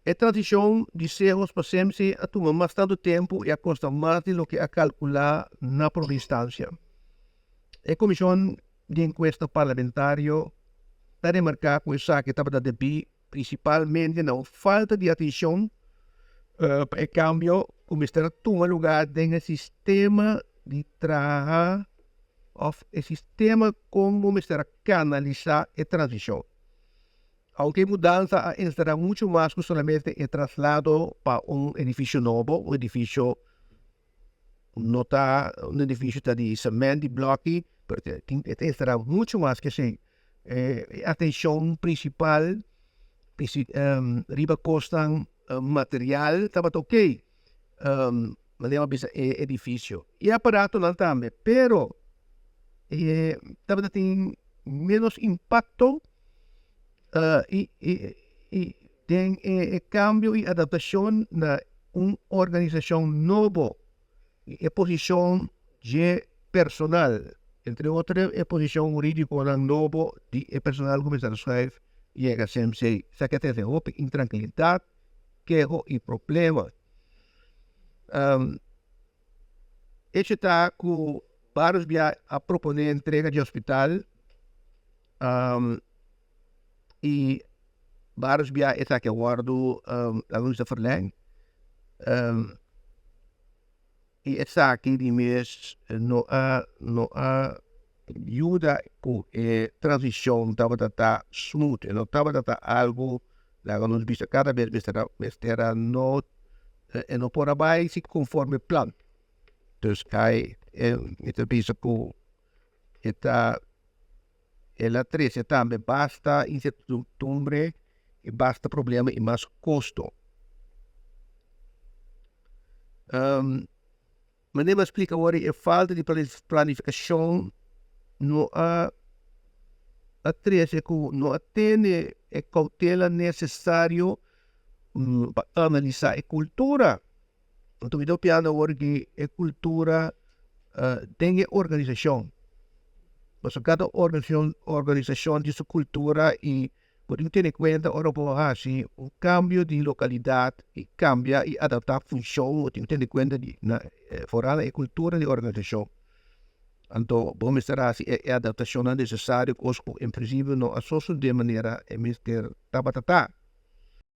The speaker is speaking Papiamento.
E transishon di Sehos pa CMC a tuma mas tantu tempu i a kosta mas di loke a kalkulá na prome instansia. E komishon di enkuesta parlamentario ta remarká ku esaki tabata debí prinsipalmente na un falta di atenshon pa e kambio ku mester a tuma lugá den e sistema di traha òf e sistema kon bo mester a kanalisá e transishon. Aunke e mudansa a enserá muchu mas ku solamente e traslado pa un edifisio nobo, un edifisio no ta un edifisio ta di sement, di blòki, pero tin e ta enserá muchu mas ku esei. E atenshon prinsipal riba kosnan material tabata okey, manera bo a bisa e edifisio i aparatonan tambe, pero e tabata tin ménos impakto i den e kambio i adaptashon na un organisashon nobo i e posishon dje personal, entre otro e posishon hurídikonan nobo di e personal ku mester a schuif yega CMC. Esaki a trese hopi intrankilidat, keho i problema. Hecho ta ku vários bia a proponé entrega di hospital i vários bia esaki a wòrdu laga nos bisa verlèng i esaki di mes no a no a yuda ku e transishon tabata ta smooth e no tabata ta algu laga nos bisa kada bes mester a mester a no e no por a bai si konforme plan dus ai mi ta bisa ku e ta el a trese tambe basta insertidumbre i basta problema i mas kosto. Manera mi a splika awor e falta di planifikashon no a a trese ku no a tene e koutela nesesario pa analisá e kultura. Anto mi ta opiando awor di e kultura den e organisashon. Pasobra kada organisashon tin su kultura i bo tin ku tene kuenta ora bo hasi un kambio di lokalidat i kambia i adaptá funshon bo tin ku tene kuenta di na foral e kultura di e organisashon. Anto bo mester hasi e adaptashonnan nesesario kos ku en prinsipio no a sosodé manera e mester tabata ta.